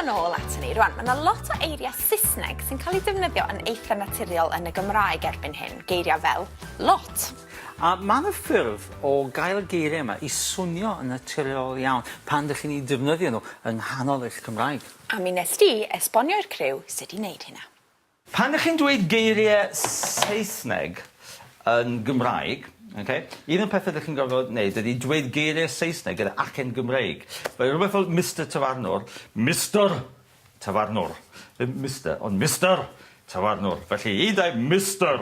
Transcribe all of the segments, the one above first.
nôl aton ni. Rwan, mae yna lot o eiriau Saesneg sy'n cael eu defnyddio yn eitha naturiol yn y Gymraeg erbyn hyn, geiriau fel lot. A ma' 'na ffyrdd o gael y geirie yma i swnio yn naturiol iawn pan 'dych chi'n 'u defnyddio nhw yng nghanol eich Cymraeg. A mi nes di esbonio i'r criw sut i neud hynna. Pan 'dych chi'n dweud geirie Saesneg yn Gymraeg, ok, un o'r pethe 'dych chi'n gorfod neud ydi dweud geirie Saesneg gyda acen Gymreig. Fel rwbeth fel Mister Tafarnwr, Mister Tafarnwr. Ddim Mister, ond Mister Tafarnwr. Felly, un, dau, Mister!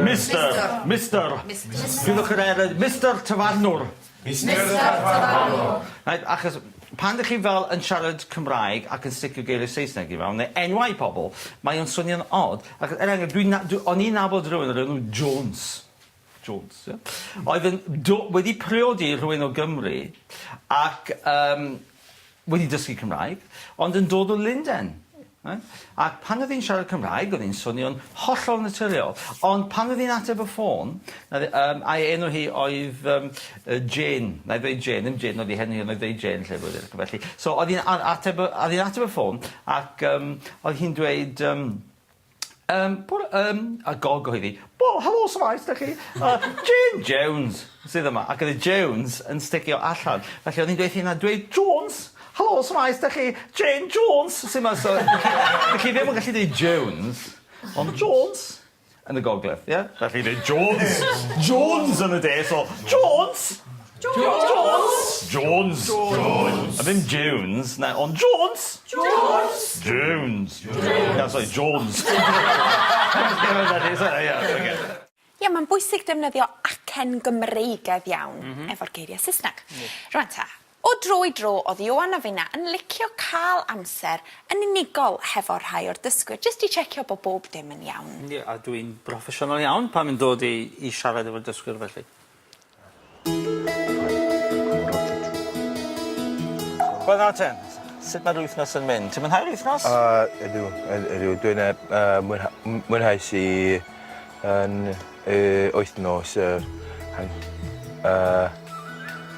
Mister! Mister! Dwedwch yr er, Mister Tafarnwr! Mister Tafarnwr! Reit, achos pan 'dych chi fel yn siarad Cymraeg ac yn sticio geirie Saesneg i fewn, neu enwau pobl, mae o'n swnio'n od. Achos, er enghraifft, dwi'n na- dw- o'n i'n nabod rhywun o'r enw Jones. Jones, ie? Oedd yn do- wedi priodi rhywun o Gymru ac yym wedi dysgu Cymraeg, ond yn dod o Lunden. Reit? Ac pan oedd hi'n siarad Cymraeg, oedd hi'n swnio'n hollol naturiol. Ond pan oedd hi'n ateb y ffôn, nath yym a'i enw hi oedd yym yy Jane, 'nai ddweud Jane, ddim Jane oedd 'i henw hi, ond 'nai ddeud Jane lle bod e felly. So oedd hi'n a- ateb y oedd hi'n ateb y ffôn ac yym oedd hi'n dweud yym Yym bore yym a gog oedd hi. Bo- helo shwmae s'dach chi? Yy Jane Jones sydd yma ac oedd y Jones yn sticio allan. Felly o'n i'n dweud hynna dweud Jones! Helo shwmae s'dach chi? Jane Jones sy 'ma so 'dych chi ddim yn gallu deud Jones ond Jones yn y gogledd ie? Felly deud Jones! Jones yn y de so Jones! Jones! Jones! Jones! A ddim Jones na ond Jones! Jones! Jones! Jones! Na sori Jones. Ie mae'n bwysig defnyddio acen Gymreigedd iawn mm -hmm. efo'r geiriau Saesneg. Mm. Rwan ta, o dro i dro oedd Ioan a finna yn licio cael amser yn unigol hefo rhai o'r dysgwyr jyst i checio bod bob dim yn iawn. Ie, a dwi'n broffesiynol iawn pan mae'n dod i, i siarad efo'r dysgwyr felly. Wel nawr ten, sut mae'r wythnos yn mynd? Ti'n mwynhau'r wythnos? Yy ydw yd- ydw dwi'n yy yy mwynha- m- mwynheais i yn y wythnos yr han- yy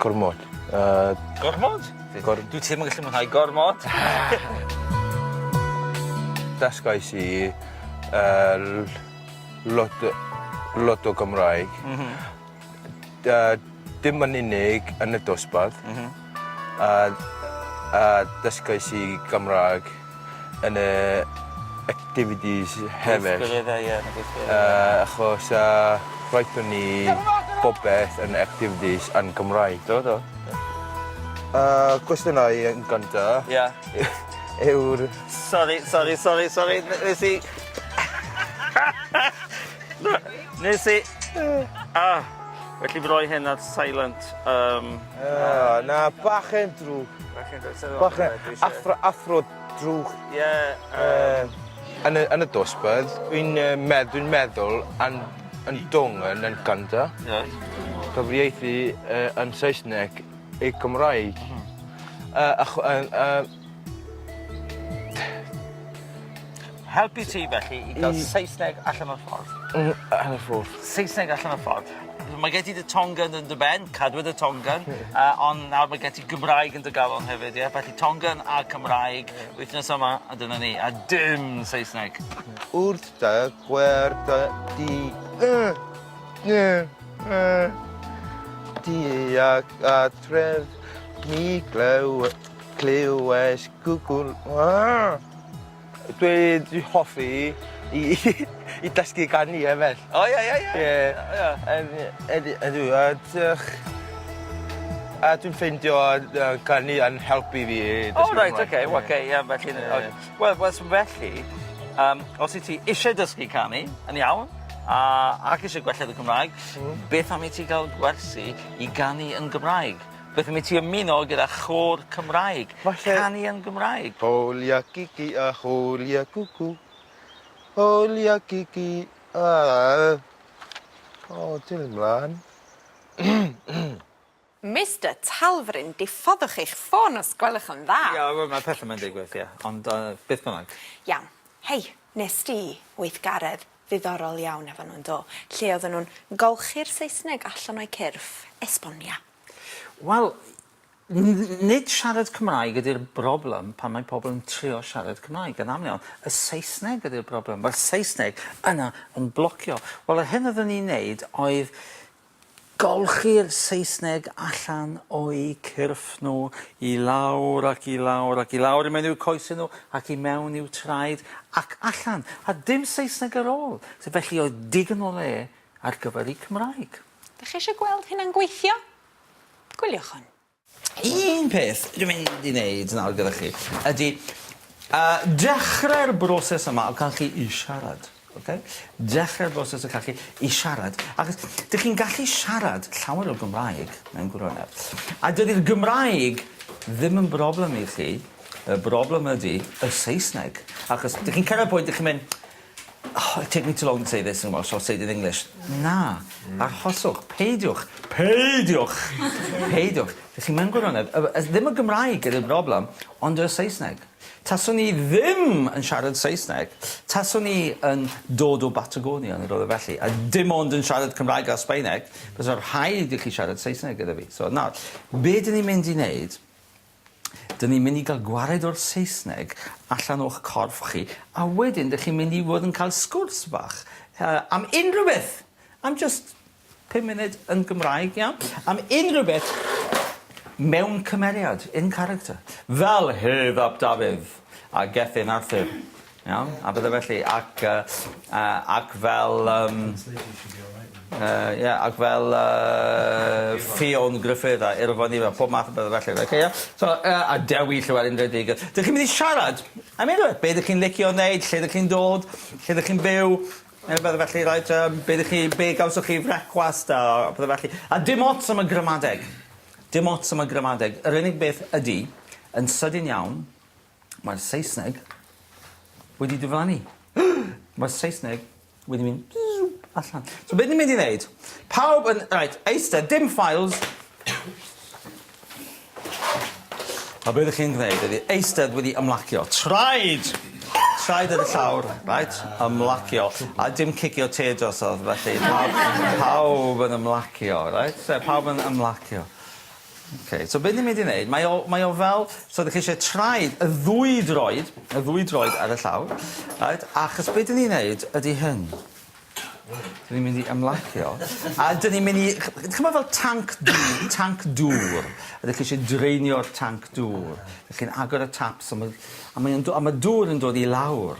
gormod yy. Gormod? Gor- Dwyt ti ddim yn gallu mwynhau gormod. Dysgais i yy l- lot o lot o Gymraeg. M-hm. Yy dim yn unig yn y dosbarth. M-hm. A a dysgais i Gymra'g yn y activities hefyd. Gweithgareddau ie yn y gweithgareddau. Yy achos yy roethon ni popeth yn activities yn Gymraeg. Do do. Yy cwestiynau yn gynta. Ia. Yw'r... Sori sori sori sori nes i Nes i... Ah! Felly fi roi hyn ar silent yym. O na bach yn drwg. Bach yn drwg. Bach yn athro athro drwg. Ie yym. Yn y yn y dosbarth dwi'n yy medd- dwi'n meddwl yn yn dwng yn yn gynta. Reit. Cyfieithu yy yn Saesneg i Gymraeg. Mhm. Yy acho- yy yy Helpu ti felly i ga'l Saesneg allan o'r ffordd. Allan o'r ffordd. Saesneg allan o'r ffordd. Mae gen ti dy Tongan yn dy ben, cadw dy Tongan, yy on' nawr mae gen ti Gymraeg yn dy galon hefyd ie? Felly Tongan a Cymraeg wythnos yma a dyna ni, a dim Saesneg. Wrth dy gwer dy di y y y di ac a tref mi glyw clywais gwgwl ah! Dwi dwi hoffi i i dysgu canu hefyd. O ie ie ie. Ie. Ie. Yn ydy ydw a dych a dwi'n ffeindio yy canu yn helpu fi i O dysgu reit Cymraeg. oce wel oce ie felly Ie. wel wel so felly yym os wyt ti isie dysgu canu yn iawn a ac isie gwella dy Cymraeg Hmm. beth am i ti ga'l gwersi i ganu yn Gymraeg? Beth am i ti ymuno gyda chôr Cymraeg? Falle... Canu yn Gymraeg. Hwlia cici a hwlia cwcw. Hwlia cici a... O, dyn mlaen. Mister Talfryn, diffoddwch eich ffôn os gwelwch yn dda. Ia, wel ma' pethe 'ma'n digwydd ie, ond yy beth bynnag. Iawn. Hei, nes di weithgaredd ddiddorol iawn efo nhw yndo? Lle oedden nhw'n golchi'r Saesneg allan o'u cyrff. Esbonia. Wel, Nid siarad Cymraeg ydi'r broblem pan mae pobl yn trio siarad Cymraeg yn aml iawn. Y Saesneg ydi'r broblem. Mae'r Saesneg yna yn blocio. Wel yr hyn oeddwn i'n neud oedd golchi'r Saesneg allan o'u cyrff nhw i lawr ac i lawr ac i lawr i mewn i'w coesau nhw ac i mewn i'w traed ac allan. A dim Saesneg ar ôl. So felly oedd digon o le ar gyfer eu Cymraeg. Dach chi eisiau gweld hynna'n gweithio? Gwyliwch hwn. Un peth dwi'n mynd i wneud nawr gyda chi ydy yy dechrau'r broses yma o cael chi i siarad, oce? Dechrau'r broses o cael chi i siarad, achos 'dych chi'n gallu siarad llawer o Gymraeg mewn gwirionedd, a dydi'r Gymraeg ddim yn broblem i chi, y broblem ydi y Saesneg, achos 'dych chi'n cyrraedd pwynt 'dych chi'n mynd Oh it take me too long to say this in Welsh, I'll say it in English. Na, arhoswch, peidiwch, peidiwch, peidiwch. Felly mewn gwirionedd, y- y- ddim y Gymraeg ydi'r broblem, ond y Saesneg. Taswn i ddim yn siarad Saesneg, taswn i yn dod o Batagonia neu rywle felly, a dim ond yn siarad Cymraeg a Sbaeneg, bysa rhaid i chi siarad Saesneg gyda fi. So nawr, be' 'dyn ni'n mynd i neud 'Dyn ni'n mynd i ga'l gwared o'r Saesneg allan o'ch corff chi a wedyn 'dych chi'n mynd i fod yn ca'l sgwrs fach yy am unrhyw beth! Am jyst pum munud yn Gymraeg, iawn? Am unrhyw beth mewn cymeriad, in character. Fel Hedd ap Dafydd a Gethin Arthur. Iawn? A pethe felly ac yy yy ac fel yym... Translation should be alright then. Yy ie ac fel yy Ffion Gruffydd a Irfon Ifan pob math o bethe felly oce ia? So yy a Dewi Llywelyn Rhedeg 'dych chi'n mynd i siarad am unrywbeth be' 'dych chi'n licio neud lle 'dych chi'n dod lle 'dych chi'n byw ne' rwbeth felly reit yym be' 'dych chi be' gawsoch chi i frecwast a pethe felly. A dim ots am y gramadeg. Dim ots am y gramadeg. Yr unig beth ydi yn sydyn iawn Mae'r Saesneg wedi diflannu. Mae'r Saesneg wedi mynd allan. So be' ni'n mynd i neud? Pawb yn reit eistedd dim files. A be' 'dych chi'n gneud ydi eistedd wedi ymlacio. Traed! Traed ar y llawr reit? Ymlacio. A dim cicio te drosodd felly pawb pawb yn ymlacio reit? So pawb yn ymlacio. Oce so be' ni mynd i neud mae o mae o fel so 'dych chi isie traed y ddwy droed y ddwy droed ar y llawr reit achos be' 'dyn ni'n neud ydi hyn. 'Dyn ni'n mynd i ymlacio a 'dyn ni'n myn' i ch'mo' fel tanc dŵ- tanc dŵr a 'dych chi isie dreinio'r tanc dŵr. 'Dych chi'n agor y taps a ma' a mae o'n do- a ma' dŵr yn dod i lawr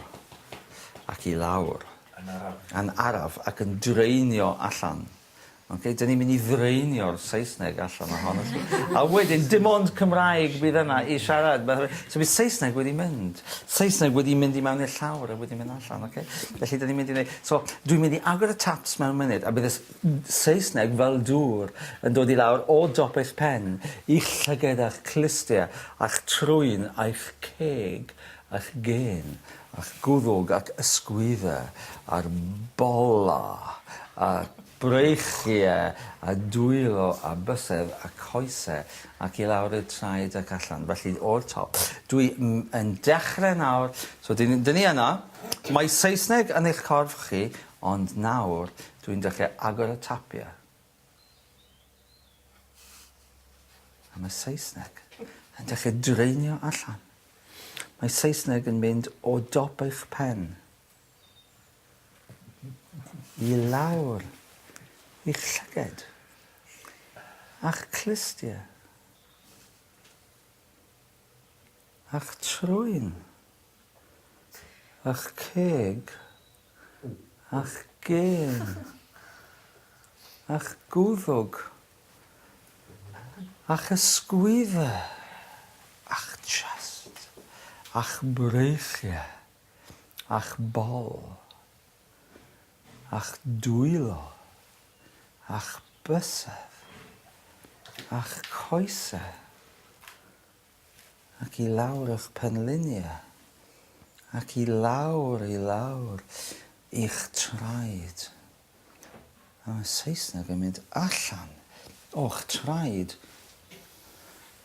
ac i lawr. Yn araf. Yn araf ac yn dreinio allan. Oce, 'dyn ni'n mynd i ddraenio'r Saesneg allan ohonoch chi. A wedyn dim ond Cymraeg bydd yna i siarad ma' so bydd Saesneg wedi mynd. Saesneg wedi mynd i mewn i'r llawr a wedi mynd allan oce? Felly 'dyn ni'n mynd i neu' so dwi'n mynd i agor y taps mewn munud a bydd y Saesneg fel dŵr yn dod i lawr o dop eich pen i'ch llyged a'ch clustie a'ch trwyn a'ch ceg a'ch gên a'ch gwddwg ac ysgwydde a'r bola a breichie a dwylo a bysedd a coese ac i lawr i'r traed ac allan felly o'r top. Dwi m- yn dechre nawr so 'dyn ni 'dyn ni yna. Mae Saesneg yn eich corff chi ond nawr dwi'n dechre agor y tapie. A mae Saesneg yn dechre draenio allan. Mae Saesneg yn mynd o dop eich pen i lawr i'ch llyged a'ch clustie a'ch trwyn a'ch ceg a'ch gên a'ch gwddwg a'ch ysgwydde a'ch chest a'ch breichie a'ch bol a'ch dwylo a'ch bysedd a'ch coese ac i lawr o'ch penlinie, ac i lawr, i lawr i'ch traed. A mae Saesneg yn mynd allan o'ch traed.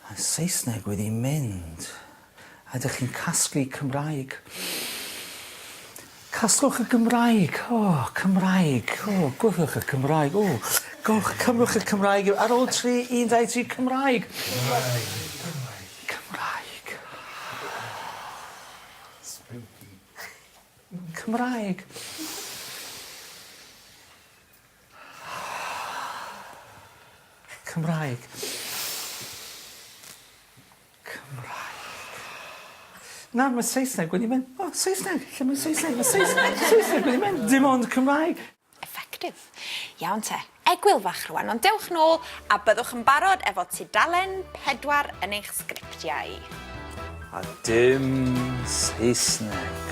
A Saesneg wedi mynd. A ydych chi'n casglu Cymraeg. Casglwch y Gymraeg! O, Cymraeg! O, gwrthwch y Cymraeg! O, Gowch, cymrwch y Cymraeg ar ôl 3, 1, 2, 3, Cymraeg. Cymraeg. Cymraeg. Spooky. Cymraeg. Cymraeg. Cymraeg. Na, ma' Saesneg wedi mynd. O, Saesneg! Lle mae Saesneg? Ma' Saesneg, Saesneg wedi mynd. Dim ond Cymraeg. Effective. Iawn te. Egwyl fach rwan, ond dewch nôl a byddwch yn barod efo tudalen pedwar yn eich sgriptiau. A dim Saesneg.